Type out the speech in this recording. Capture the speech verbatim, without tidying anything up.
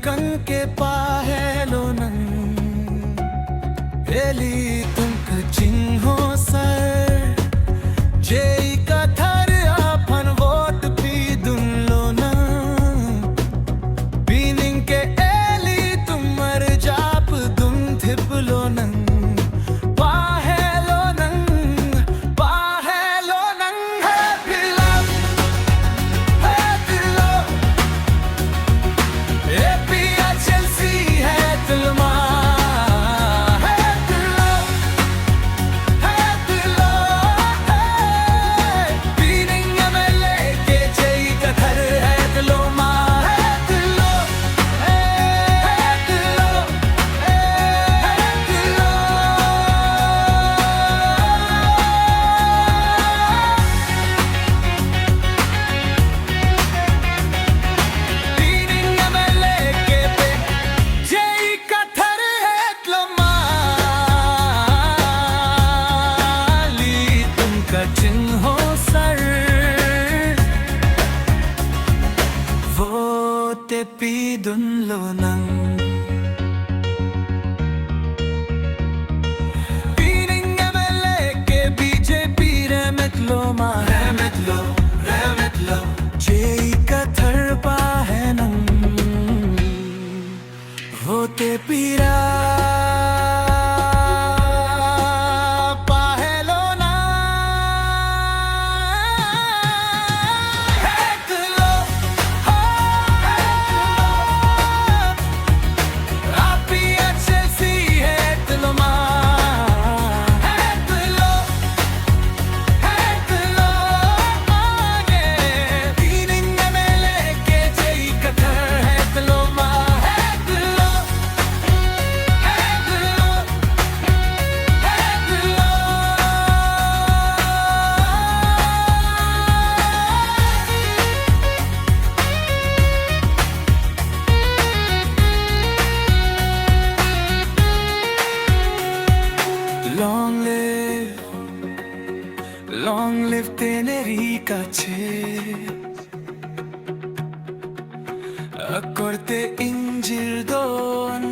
Kangke pahelonang, ilitum kachinghosar, J I Kathar aphan vote pidunlonang. Pining ke ilitum arjap duntheplonang. Pahelonang, pahelonang, hepilo, hepilo. APHLC hetlo ma, hetlo, hetlo, hey. Pining MLA ke J I Kathar hetlo ma, hetlo, hetlo, hetlo. Pining MLA ke J I Kathar hetlo ma, ilitum kachinghosar, vote pidunlonang. Pining MLA ke BJP remetlo ma, remetlo, remetlo. J I Kathar pahenang, vote pira, pahelonang. Hetlo, ha, hetlo. APHLC hetlo ma, hetlo, hetlo, yeah. Pining MLA ke J I Kathar hetlo ma, hetlo, hetlo, hetlo. Long live, long live Teneri Kache. Akorte ingjir don